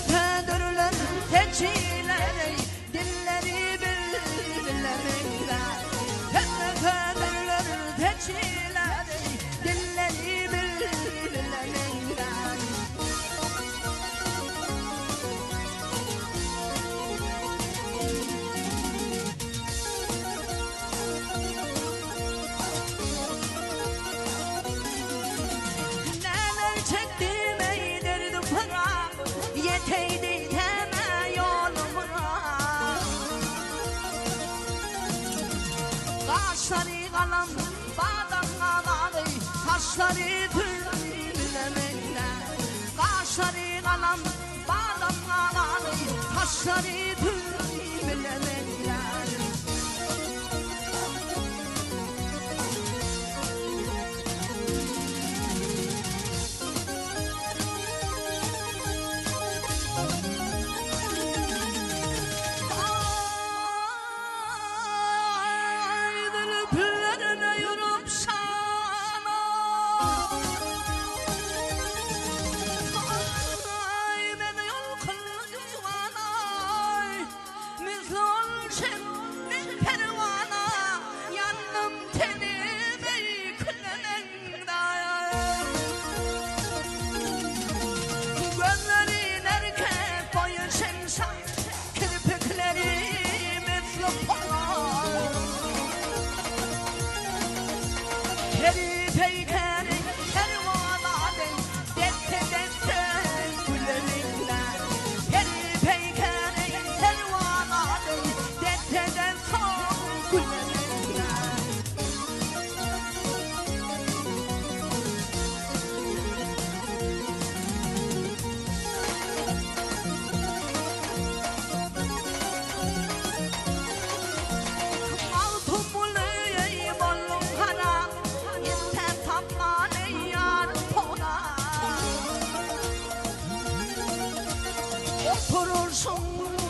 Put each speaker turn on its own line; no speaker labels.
Ötedirler seçileri, dilleri bilbile meňzär. Ötedirler seçileri, dilleri bilbile meňzär. Näler çekdim eý derdi pyrak, Ýeteýdi täme ýolumyza. Gaşlary galam, badam gazaly, Saçlary sürmile meňzär. Gaşlary galam, badam gazaly, Saçlary sürmile meňzär. Gözleri erkek boýy şemşat, Kirpikleri misli polat. Peri peýkeri perwana deý, Desse-desse gülelinler. Peri peýkeri perwana deý, Desse-desse gülelinler. Magtymguly bolduň haram, Ýete tapmany ýar tona. Oturyşyň.